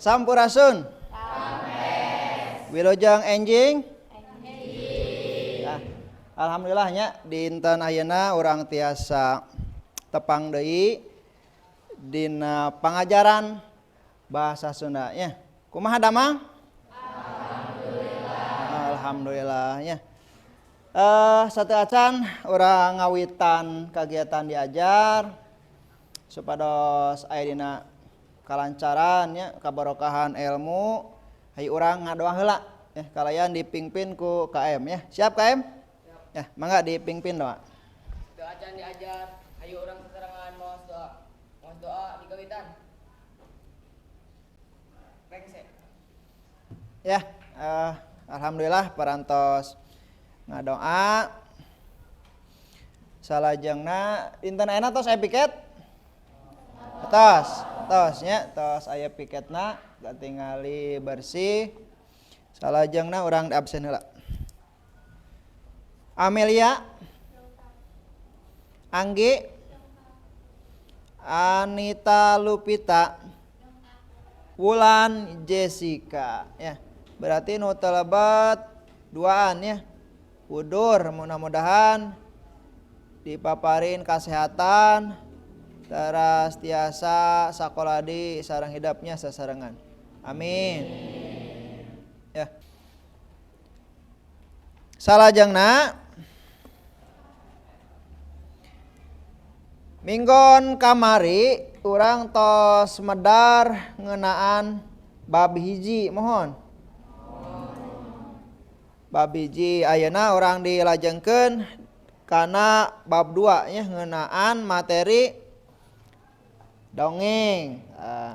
Sampurasun. Wilujeng enjing. Nah, alhamdulillah nya dinten ayeuna urang tiasa tepang deui dina pangajaran bahasa Sunda nya. Kumaha damang? Alhamdulillah. Alhamdulillah nya. Sateuacan urang ngawitan kagiatan diajar supados aya dina kalancaran nya, kabarokahan ilmu. Hayu urang ngadoa heula ya, kalayan dipingpin ku KM ya. Siap KM? Siap. Ya, mangga dipingpin doa. Doa acan diajar, hayu urang sasarengan maos doa. Maos doa dikawitan. Rengse. Ya, alhamdulillah parantos ngadoa. Salajengna dinten ayeuna tos aya piket? Tos, tos nya, tos aya piketna, katingali bersih. Salajengna urang absen heula. Amelia, Anggi, Anita Lupita, Wulan Jessica ya. Berarti nu teu lebet duaan ya. Udur, mudah-mudahan dipaparin kesehatan teras tiasa sakola di sareng hidupnya sasarengan. Amin. Ya. Salajengna minggon kamari urang tos medar ngeunaan bab hiji, mohon. Bab hiji ayeuna urang dilajengkeun kana bab 2 nya, ngeunaan materi dongeng.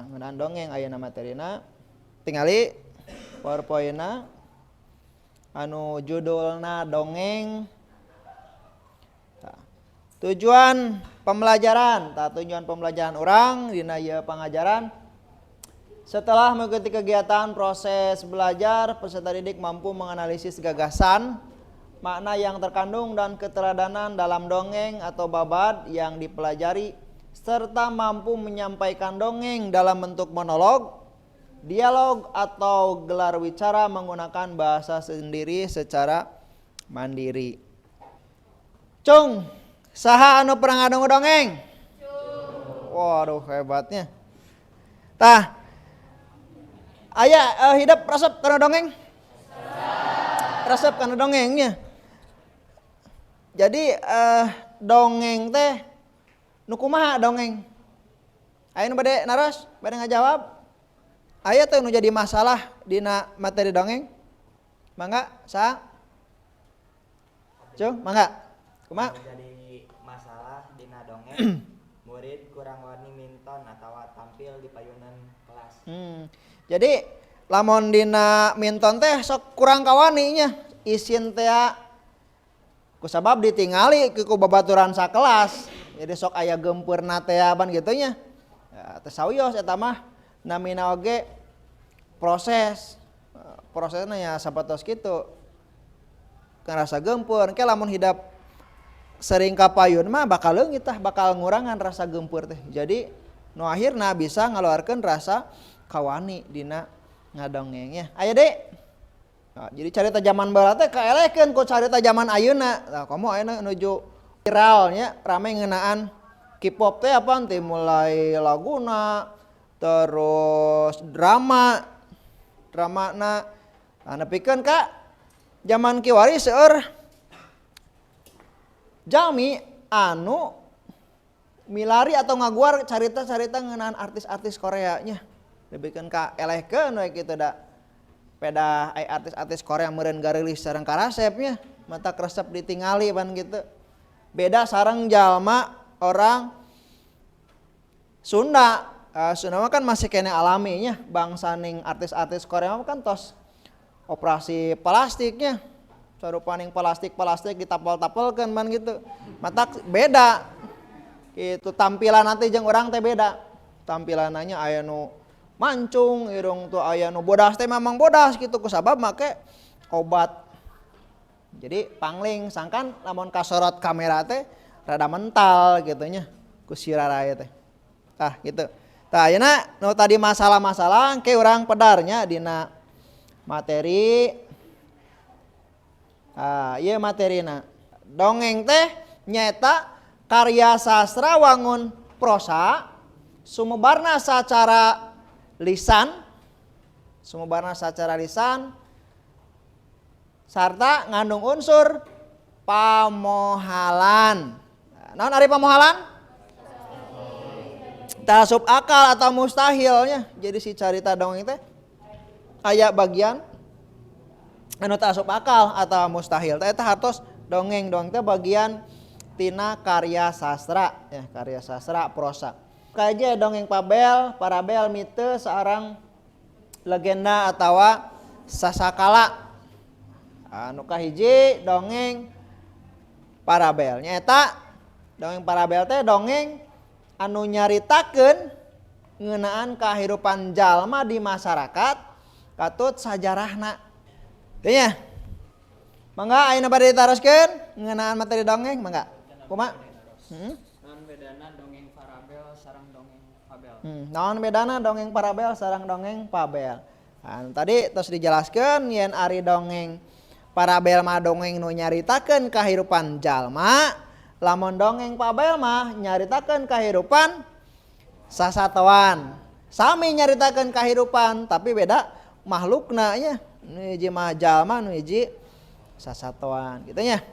Ngeunaan dongeng ayeuna materina. Tingali PowerPoint-na anu judulna dongeng. Tah, tujuan pembelajaran, tah tujuan pembelajaran urang dina ieu pangajaran. Setelah mengikuti kegiatan proses belajar, peserta didik mampu menganalisis gagasan, makna yang terkandung dan keteladanan dalam dongeng atau babad yang dipelajari, serta mampu menyampaikan dongeng dalam bentuk monolog, dialog atau gelar wicara menggunakan bahasa sendiri secara mandiri. Cung, saha anu pernah ngadongo dongeng? Cung. Waduh, hebatnya. Tah, aya hidep resep kana dongeng? Resep kana dongengnya. Jadi dongeng teh nu kumaha dongeng? Aya nu bade naros, bade ngajawab? Aya teh nu jadi masalah dina materi dongeng? Mangga, saha? Cung, mangga. Kumaha? Jadi masalah dina dongeng, murid kurang wani minton atawa tampil di payunan kelas. Jadi lamun dina minton teh sok kurang kawani nya, isin teh kusabab ditingali ku babaturan sakelas. Jadi sok aya gempeurna teh ban kitu nya. Ya, teh sawios eta mah namina oge proses. Prosesna ya sapertos kitu. Ngarasa gempeur, engke lamun hidap sering kapayun mah bakal leungit tah, bakal ngurangan rasa gempeur teh. Jadi nu akhirna bisa ngaluarkeun rasa kawani dina ngadongengnya. Aya deui. Nah, jadi carita zaman baheula teh kaelehkeun ku carita zaman ayeuna. Nah, komo ayeuna nuju viral nya, rame ngeunaan K-pop teh apa teh, mulai laguna terus drama, dramana. Nah, nepikeun ka zaman kiwari seueur jalmi anu milari atau ngaguar carita-carita ngeunaan artis-artis Korea nya. Nepikeun ka elehkeun we kitu da. Pedah ai artis-artis Korea meureun gareulis sareng karasep nya, mata resep ditingali pan kitu. Beda sareng jalma orang Sunda. Sunda mah kan masih kene alami nya, bangsa ning artis-artis Korea mah kan tos operasi plastiknya. Sarupaning plastik-plastik ditapel-tapelkeun man gitu. Matak beda. Itu tampilan nanti jeung urang teh beda. Tampilananya aya nu mancung, irung tuh aya nu bodas teh memang bodas gitu kusabab make obat. Jadi pangling sangkan lamun kasorot kamera teh rada mental gitu nya ku si raraya teh. Tah gitu. Tah ayeuna nu tadi masalah-masalah engke urang pedarnya dina materi. Ah, ieu materina. Dongeng teh nyaeta karya sastra wangun prosa sumebarna sacara lisan, sumebarna sacara lisan sarta ngandung unsur pamohalan. Naon ari pamohalan? Teu asup akal atau mustahilnya. Jadi si carita dongeng teh aya bagian anu teu asup akal atau mustahil. Tah eta hartos dongeng. Dongeng teh bagian tina karya sastra ya, karya sastra prosa. Kaje dongeng fabel, parabel, mite seorang legenda atawa sasakala. Anu kahiji dongeng parabel. Nyaeta dongeng parabel teh dongeng anu nyaritakeun ngeunaan kahirupan jalma di masyarakat katut sajarahna. Teu nya? Mangga ayeuna bade ditaroskeun ngeunaan materi dongeng, mangga. Kumaha? Naon bedana dongeng parabel sareng dongeng fabel? Naon bedana dongeng parabel sareng dongeng fabel? Nah, tadi tos dijelaskeun yen ari dongeng parabel mah dongeng nu nyaritakeun kahirupan jalma, lamun dongeng fabel mah nyaritakeun kahirupan sasatoan. Sami nyaritakeun kahirupan tapi beda makhlukna nya. Nu hiji mah jalma, nu hiji sasatoan gitu nya.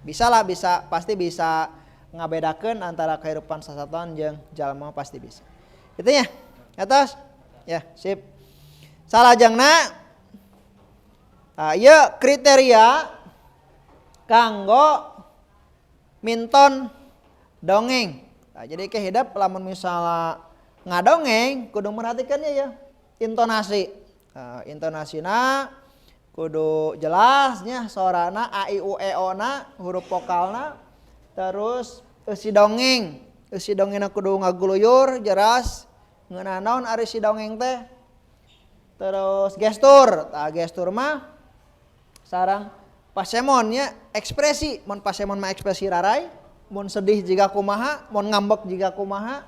Bisa lah, bisa, pasti bisa ngabedakeun antara kehidupan sasatoan jeung jalma, pasti bisa. Gitu nya. Atas? Ya, sip. Salajengna, nah, ieu kriteria kanggo minton dongeng. Nah, jadi ke hidep lamun misalnya ngadongeng kudu merhatikannya ya intonasi. Nah, intonasina kudu jelasnya, sorana a i u e o na, huruf vokalna, terus eusi dongeng. Eusi dongengna kudu ngaguluyur jelas ngeunah naon ari si dongeng teh. Terus gestur. Tah gestur mah sareng pasemon nya, ekspresi. Mun pasemon mah ekspresi rarai, mun sedih jiga kumaha, mun ngambek jiga kumaha,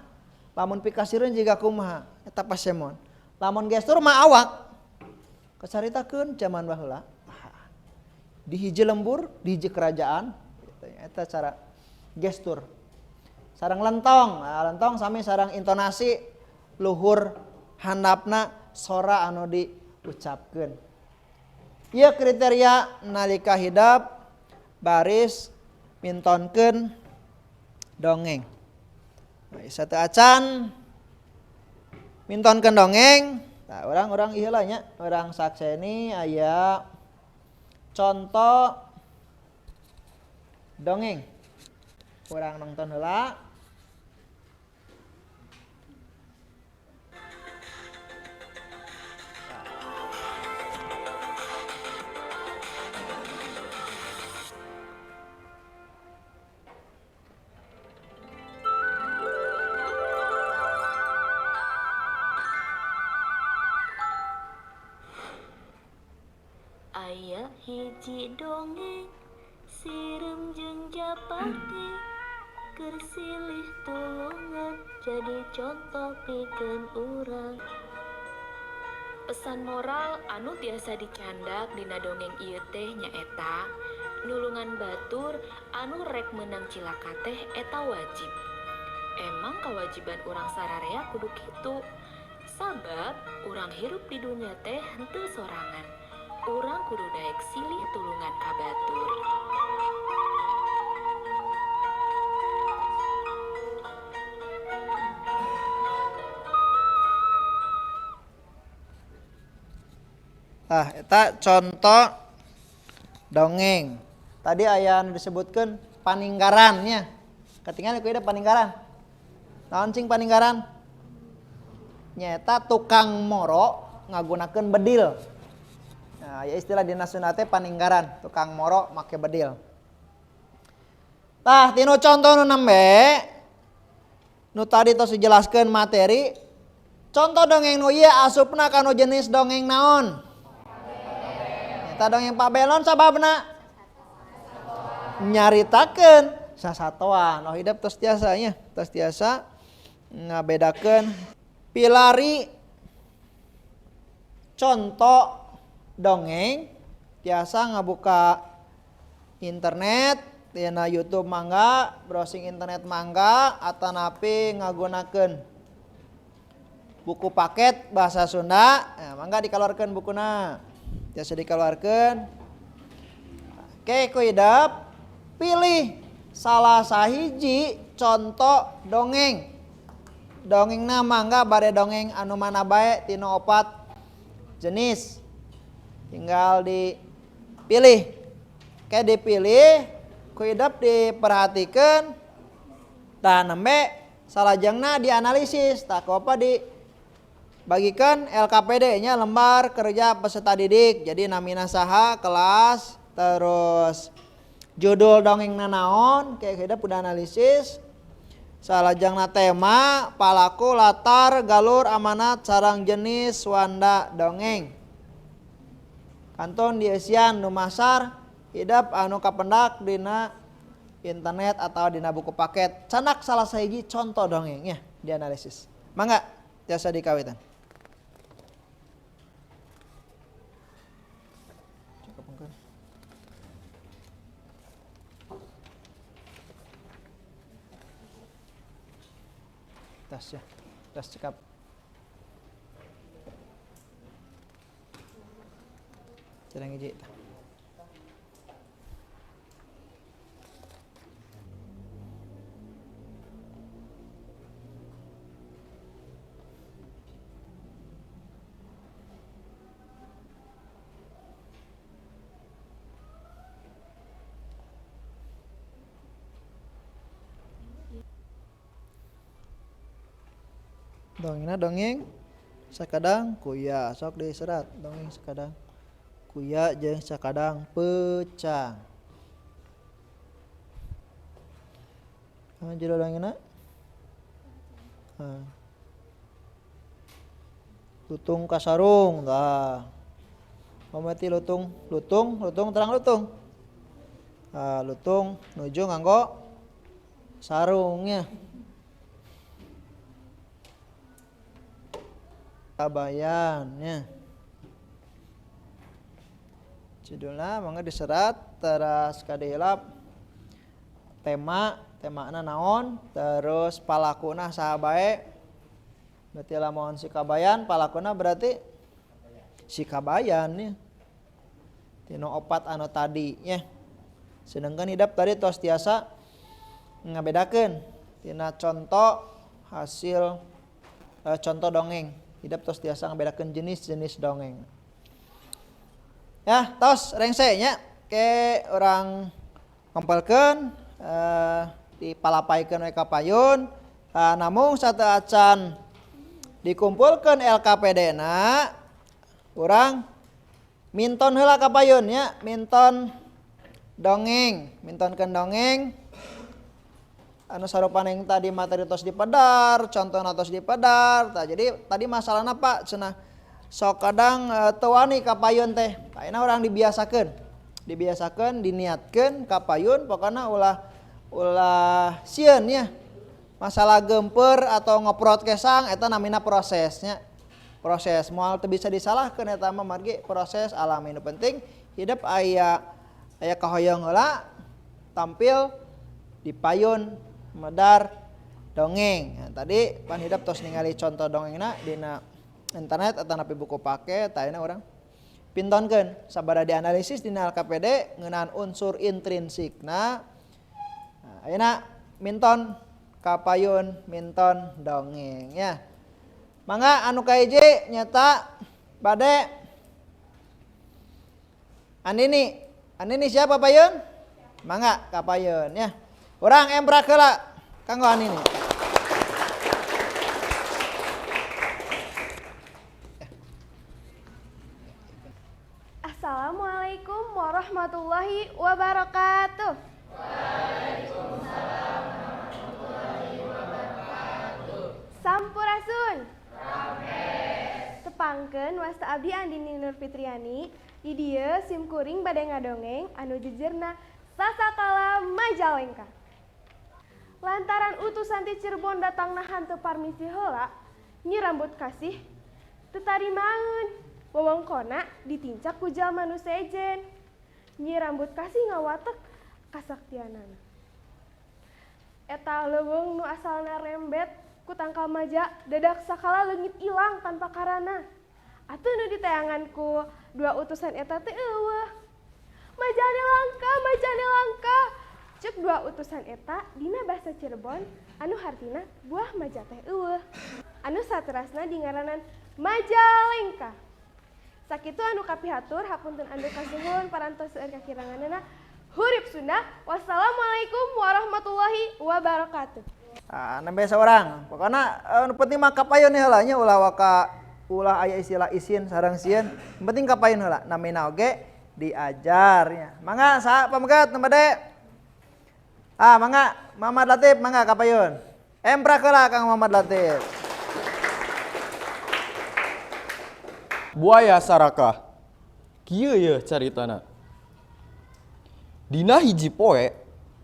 lamun pikasireun jiga kumaha, eta pasemon. Lamun gestur mah awak. Kacaritakeun zaman baheula di hiji lembur, di hiji kerajaan gitu ya. Eta cara gestur. Sareng lentong. Nah, lentong sami sareng intonasi luhur handapna sora anu diucapkeun. Ieu kriteria nalika hidep baris mintonkeun dongeng. Nah, sateu acan mintonkeun dongeng, nah, orang-orang ieu lah nya, orang sakseni aya contoh dongeng. Urang nonton heula. Aya hiji dongeng sireum jeung japati keur silih tulungan jadi contoh pikeun urang. Pesan moral anu tiasa dicandak dina dongeng ieu teh nyaeta nulungan batur anu rek meunang cilaka teh eta wajib. Emang kewajiban urang sararea kudu kitu. Sabab urang hirup di dunya teh henteu sorangan. Urang kudu daek silih tulungan ka batur. Tah, eta contoh dongeng. Tadi aya anu disebutkeun paninggaran nya. Katingali ku ieu paninggaran. Naon cing paninggaran? Nyaeta tukang moro ngagunakeun bedil. Nah, ya istilah dina Sunda teh paninggaran, tukang moro make bedil. Tah, tinu contoh nu nembe, nu tadi tos dijelaskeun materi, contoh dongeng nu ieu asupna kana jenis dongeng naon? Eta dongeng pabelon sababna nyaritakeun sasatoan. Oh, hidep tos tiasa nya, tos tiasa ngabedakeun Pilari contoh dongeng tiasa ngabuka internet tina YouTube mangga, browsing internet mangga, atanapi ngagunakeun buku paket bahasa Sunda, ya, mangga dikeluarkan bukuna. Tiasa dikeluarkan. Oke, ku hidep pilih salah sahiji contoh dongeng. Dongengna mangga bade dongeng anu mana bae tina opat jenis. Tinggal dipilih. Oke, dipilih, ku hidep diperhatikan. Tah nembe salajengna dianalisis. Tah ku apa dibagikan LKPD nya, lembar kerja peserta didik. Jadi namina saha, kelas, terus judul dongengna naon, kayak hidep udah analisis. Salajengna tema, palaku, latar, galur, amanat, sarang jenis, wanda dongeng. Kantun dieusian nu masar hidep anu kapendak dina internet atau dina buku paket. Canak salah sahiji contoh dongengnya dianalisis. Mangga tiasa dikawitan. Tas ya, tas cekap. Cerang hiji tah. Dongengna dongeng sakadang kuya, sok diserat dongeng sakadang kuya jeung sakadang peucang. Judul dongengna? Lutung kasarung tah. Pamati lutung, lutung, lutung terang lutung. Lutung nuju nganggo sarungnya. Kabayannya. Judulna mangga diserat teras kadihilap tema, temana naon, terus palakuna saha bae. Berarti lamun si kabayan, palakuna berarti si kabayan nya. Tino opat anu tadi nya. Sedangkan hidap tadi tos tiasa ngabedakeun tina contoh hasil contoh dongeng. Hidap tos tiasa ngabedakeun jenis-jenis dongeng. Ya, tos rengse nya ke urang ngempelkeun dipalapaikeun we ka payun. Namung sateuacan dikumpulkeun LKPD na urang minton heula ka payun nya, minton dongeng, mintonkeun dongeng anu sarupana yang tadi materi tos dipedar, contohna tos dipedar. Tah, jadi tadi masalahna Pak cenah sok kadang teu wani ka payun teh. Ayeuna urang dibiasakeun. Dibiasakeun, diniatkeun ka payun, pokona ulah ulah sieun nya. Masalah gemper atau ngoprot kesang eta namina prosesnya. Proses moal teu bisa disalahkeun eta mah margi proses alami. Nu penting hidup aya aya kahoyong heula tampil di payun medar dongeng. Nah, tadi pan hidap tos ningali contoh dongengna dina internet atau napi buku paket, ayeuna urang pintonkeun sabada dianalisis dina LKPD ngeunaan unsur intrinsikna. Nah, ayeuna minton ka payun minton dongeng ya. Mangga anu kahiji nyata bade Andini. Andini siapa payun? Mangga ka payun ya. Urang emprak heula kanggo Andini. Assalamualaikum warahmatullahi wabarakatuh. Waalaikumsalam warahmatullahi wabarakatuh. Sampurasun. Rampes. Tepangkeun wasta abdi Andini Nur Fitriani. Di dieu sim kuring bade ngadongeng anu jejerna Sasakala Majalengka. Lantaran utusan ti Cirebon datang nahan teu parmisi heula, Nyi Rambut Kasih teu tarimaeun. Wewengkonna ditincak ku jalma nu sejen. Nyi Rambut Kasih ngawatek kasaktianana. Eta leuweung nu asalna rembet ku tangkal maja dadak sakala leungit ilang tanpa karana. Atuh nu diteangan ku dua utusan eta teh eueuh. Majane langka, majane langka. Cek dua utusan eta dina bahasa Cirebon anu hartina buah maja teh eueuh. Anu saterasna dingaranan Majalengka. Sakitu anu kapihatur hapunten anu kasuhun parantos seueur kakiranganana. Hurip Sunda. Wassalamualaikum warahmatullahi wabarakatuh. Ah, nembe seorang. Pokoknya nu penting mah kapayun heula nya, ulah waka ulah aya istilah isin sareng sieun. Nu penting kapayun heula. Namina oge diajar nya. Mangga saha pamegat nu bade? Ah, mangga Muhammad Latif, mangga kapayun. Emprak heula Kang Muhammad Latif. Buaya sarakah. Kieu ye caritana. Dina hiji poe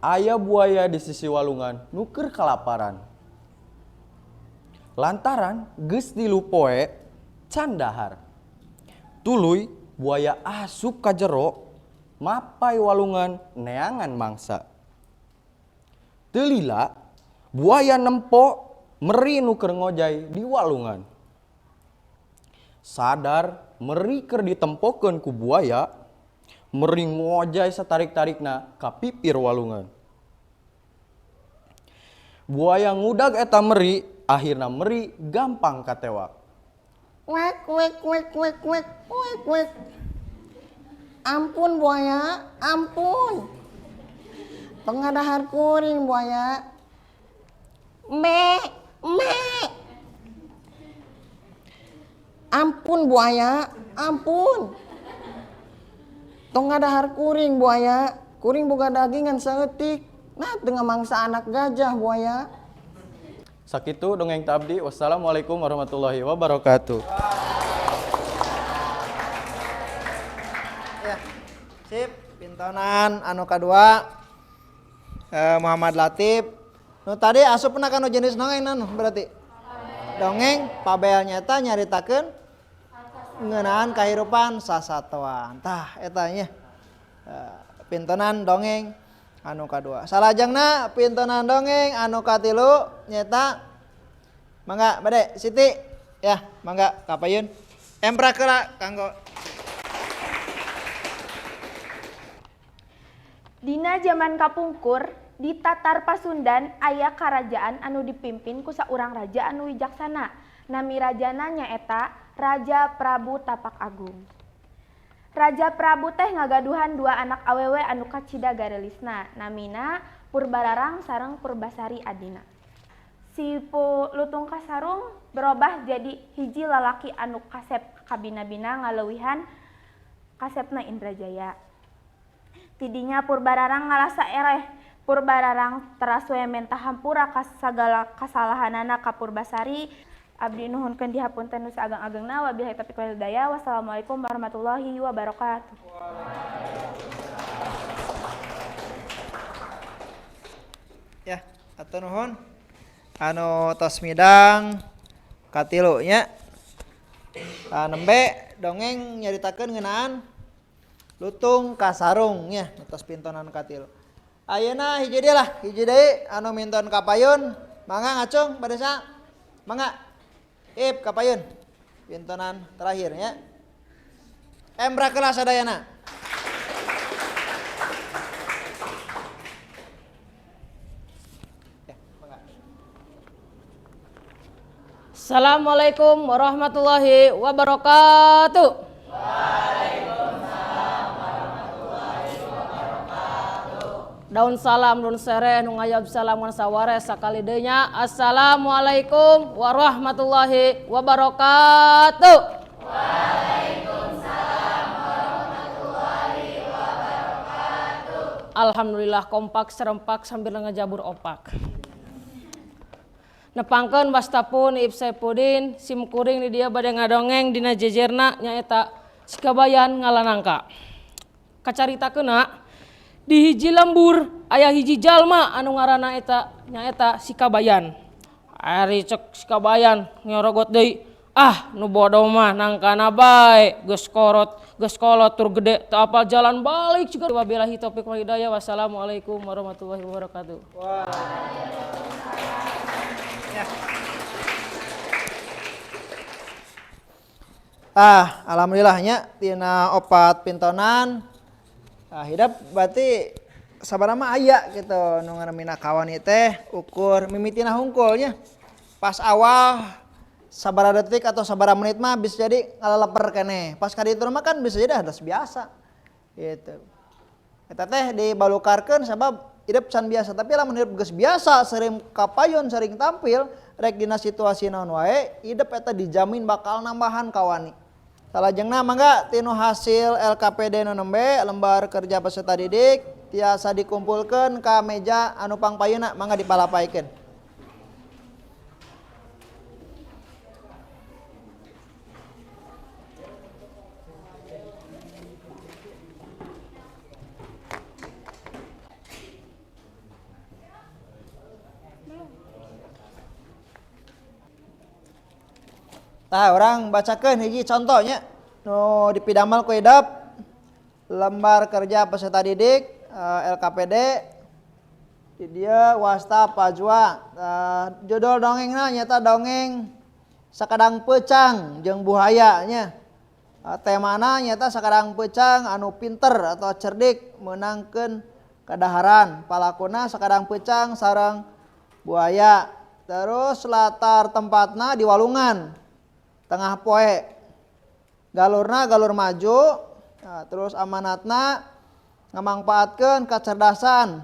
aya buaya di sisi walungan nu keur kalaparan. Lantaran geus 3 poe can dahar. Tuluy buaya asup ka jero mapai walungan neangan mangsa. Teu lila buaya nempo meri nu keur ngojay di walungan. Sadar meri keur ditempokeun ku buaya, meri ngojay satarik-tarikna ka pipir walungan. Buaya ngudag eta meri, akhirna meri gampang katewak. Wek wek wek wek wek wek wek. Ampun buaya, ampun. Pengadahar kuring buaya. Me, me. Ampun buaya, ampun. Tong ngadahar kuring buaya, kuring boga dagingan saeutik. Nah, tengah mangsa anak gajah buaya. Sakitu dongeng tabdi. Wassalamualaikum warahmatullahi wabarakatuh. Ya, sip. Pintonan anu kadua Muhammad Latif. Nu tadi asupna kana jenis dongeng nanu berarti. Dongeng pabel nyata nyaritakeun ngeunaan kahirupan sasatoan. Tah eta nya. Pintonan dongeng anu kadua. Salajengna pintonan dongeng anu katilu nyeta mangga bade Siti ya, mangga kapayun. Emprak heula kanggo. Dina jaman kapungkur di Tatar Pasundan aya karajaan anu dipimpin ku saurang raja anu wijaksana. Nami rajana nyaeta Raja Prabu Tapak Agung. Raja Prabu teh ngagaduhan dua anak awewe anu kacida garelisna, namina Purbararang sareng Purbasari adina. Si Lutung Kasarung berubah jadi hiji lalaki anu kasep kabina-bina ngaleuwihan kasepna Indrajaya. Tidinya Purbararang ngarasa ereh. Purbararang teras we menta hampura ka sagala kasalahanana ka Purbasari. Abdi nuhunkeun dihapunten nu saageng-agengna. Wabillahi taufiq wal hidayah. Wassalamualaikum warahmatullahi wabarakatuh. Ya, atur nuhun. Anu tos midang katilu nya. Nembe dongeng nyaritakeun ngeunaan Lutung Kasarung nya, tos pintonan katilu. Ayeuna hiji deui lah, hiji deui anu minton kapayun, mangga ngacung bade sa. Mangga. Ip kapayun. Pintonan terakhir nya. Emprak heula sadayana. Ya, mangga. Assalamualaikum warahmatullahi wabarakatuh. Waalaikumsalam warahmatullahi wabarakatuh. Daun salam daun sereh nu ngayab salam ngan saware sakali deui nya. Assalamualaikum warahmatullahi wabarakatuh. Waalaikumsalam warahmatullahi wabarakatuh. Alhamdulillah kompak serempak sambil ngejabur opak. Nepangkeun wastapun Iip Saepudin sim kuring di dieu bade ngadongeng dina jejerna nyaeta Sikabayan Ngalanangka. Kacaritakeunna di hiji lembur aya hiji jalma anu ngaranna eta nyaeta Sikabayan. Ari cek si kabayan nyorogot deui. Ah, nu bodoh mah nangkana bae, geus korot, geus kolot tur gede teu apal jalan balik juga. Wabillahi taufik wal hidayah. Wassalamualaikum warahmatullahi wabarakatuh. Ah, alhamdulillahnya tina opat pintonan. Ah, hidap berarti sabarama aya gitu nu ngaramina kawan teh ukur mimitina hungkulnya. Pas awal sabara detik atau sabara menit mah bisa jadi ngaleleper keneh. Pas ka ditu mah kan bisa jadi harus biasa. Gitu. Eta teh dibalukarkeun sabab hidup can biasa, tapi lamun hidup geus biasa sering kapayun sering tampil rek dina situasi naon wae hidup eta dijamin bakal nambahan kawani. Salajengna mangga tinu hasil LKPD nu nembe lembar kerja peserta didik tiasa dikumpulkeun ka meja anu pangpayuna, mangga dipalapaikeun. Tah orang bacakeun hiji contohnya nu dipidamel ku idep lembar kerja peserta didik LKPD di dieu wasta pajua. Judul dongengna nyata dongeng Sakadang Peucang jeung Buhaya nya. Temana nyata sakadang peucang anu pinter atau cerdik meunangkeun kadaharan, palakuna sakadang peucang sareng buaya. Terus latar tempatna di walungan tengah poe, galurna galur maju. Nah, terus amanatna ngamangpaatkeun kecerdasan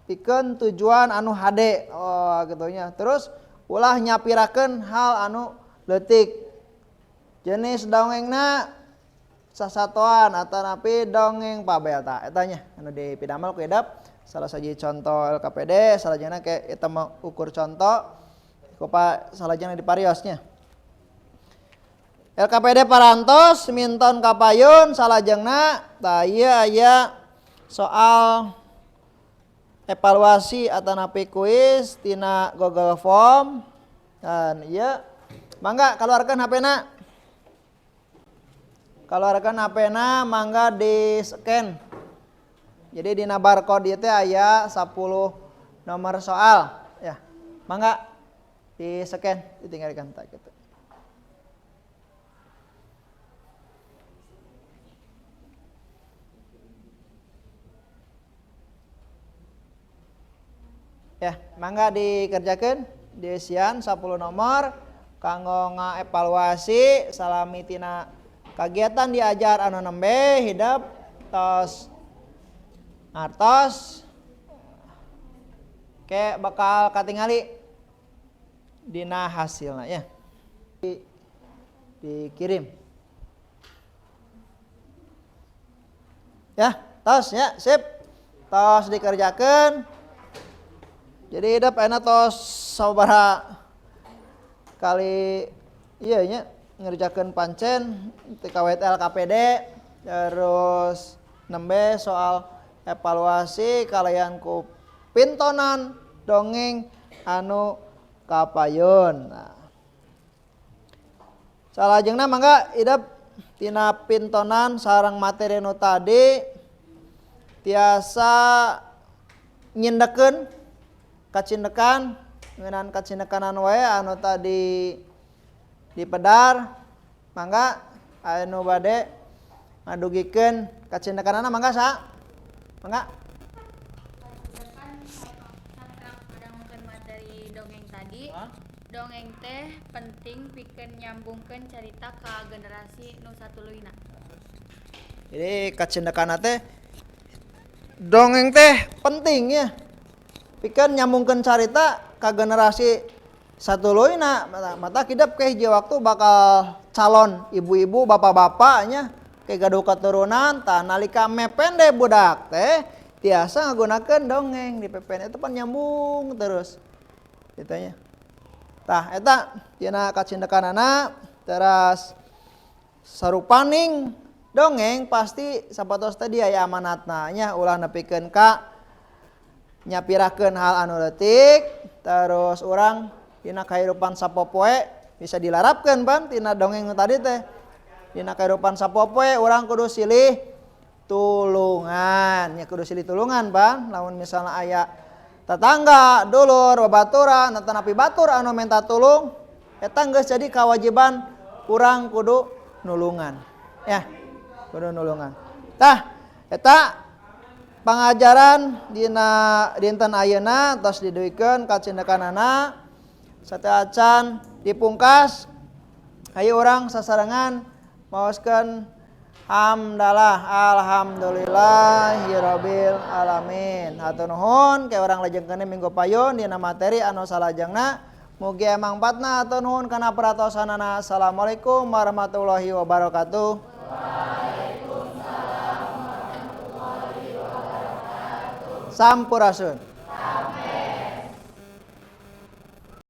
pikeun tujuan anu hade, oh gitunya. Terus ulah nyapirakeun hal anu leutik. Jenis dongengna sasatoan atanapi dongeng pabel. Tah eta nya anu dipidamel ku idep salah sahiji contoh LKPD, salajengna ke eta mah ukur contoh ku salajengna dipariosnya. LKPD parantos minton kapayun salajengna tah ieu aya soal evaluasi atanapi kuis tina Google Form. Dan ieu mangga keluarkan HP-na. Keluarkan HP-na mangga di scan. Jadi dina barcode ieu teh aya 10 nomor soal ya. Mangga di scan ditinggalkan tak gitu. Ya, mangga dikerjakan diisian 10 nomor kanggo ngaevaluasi salami tina kagiatan diajar anu nembe hidep tos artos ke bakal katingali dina hasilna ya. Dikirim. Ya, tos ya, sip. Tos dikerjakan. Jadi hidup enak tos sabaraha kali iya nya ngerjakeun pancen TKWT LKPD terus nembe soal evaluasi kalian ku pintonan dongeng anu kapayun. Nah, salajengna mangga idep tina pintonan sareng materi nu tadi tiasa nyindekeun kacindekan ngeunaan kacindekanan wae anu tadi dipedar, mangga anu bade ngadugikeun kacindekanana mangga sa mangga. Kacindekan materi dongeng tadi. Dongeng teh penting pikeun nyambungkeun carita ka generasi nu satuluyna. Jadi kacindekanna teh dongeng teh penting ya. Pikeun nyambungkeun carita ka generasi satuluyna, mata kidep ke hiji waktu bakal calon ibu-ibu bapak-bapaknya ke gaduh keturunan tah nalika mepende budak teh tiasa ngagunakeun dongeng di PPN itu pan nyambung terus gitu nya. Tah eta dina kacindekanana teras sarupaning dongeng pasti sapatos tadi aya amanatna nya ulah nepikeun ka nyapirakeun hal anu leutik terus urang Dina kahirupan sapopoe bisa dilarapkeun pan tina dongeng nu tadi teh. Dina kahirupan sapopoe urang kudu silih tulungan. Ya kudu silih tulungan pan. Lamun misalna aya tetangga, dulur, babaturan, atanapi batur anu minta tulung, eta geus jadi kewajiban urang kudu nulungan. Ya, kudu nulungan. Tah, eta pangajaran dina dinten ayeuna tos diduikeun ka cindekanana. Sateuacan dipungkas, hayu urang sasarengan maoskeun hamdalah alhamdulillahirabbil alamin. Hatur nuhun ke urang lajengkeun minggu payun dina materi anu salajengna. Mugi mangpaatna, hatur nuhun kana perhatosanana. Assalamualaikum warahmatullahi wabarakatuh. Sampurasun.